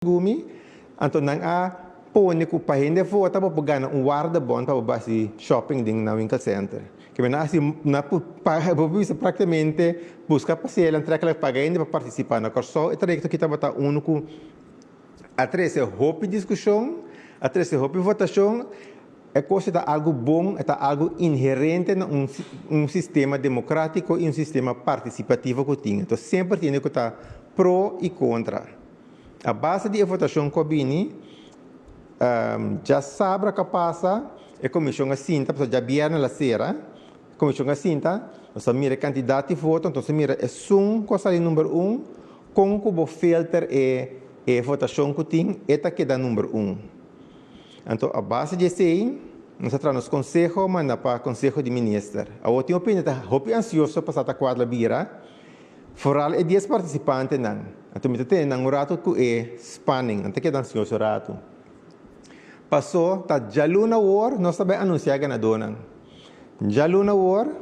Gumi, anto nan a pone ku pa hende vota bo por gana un waardebon pa bo bai shopping den na winkelcenter. Ke men hasi na pa bo bisa praktikamente buska pasela aantrekkelijk paga hende pa partisipá. Na Kòrsou e trayekto aki tabata unu ku a trese hopi diskushon, a trese hopi votashon. E kos ta algu bon, ta algu inherente na un sistema demokrátiko i un sistema partisipativo ku tin. Anto semper tin ku ta pro i kontra. A base di votashon ku a bini, djasabra ku a pasa, e komishon a sinta, pasobra djabièrnè el a sera, e komishon a sinta, nos a mira e kantidat di voto, anto nos a mira esun ku a sali number un, kon ku bo filter e votashon ku tin, e ta keda number un. Anto a base di esei, nos a traha nos konseho, manda pa Konseho di Minister. Awor tin hopi hende ta hopi ansioso pa sa ta kuadra bira, Foral e 10 partisipantenan. Anto mi ta tene nan un ratu ku e spanning. Nan ta keda ansioso ratu. Pasó ta djaluna awor nos ta bai anunsiá e ganadónan. Djaluna awor,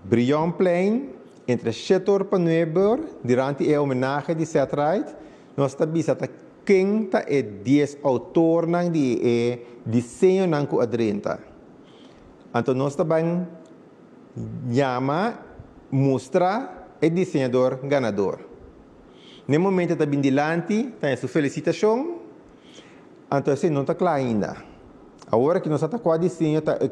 Brionplein, entre shete or pa nuebe or, durante e homenahe di Seth Wright, nos ta bisa ta ken ta e 10 outornan di e diseñonan ku a drenta. Anto nos ta bai yama mustra e diseñador ganador. Na momento ta bin dilanti, ta su felisitashon, anto esei no ta kla ainda. Awor ku nos ta ku diseño ta e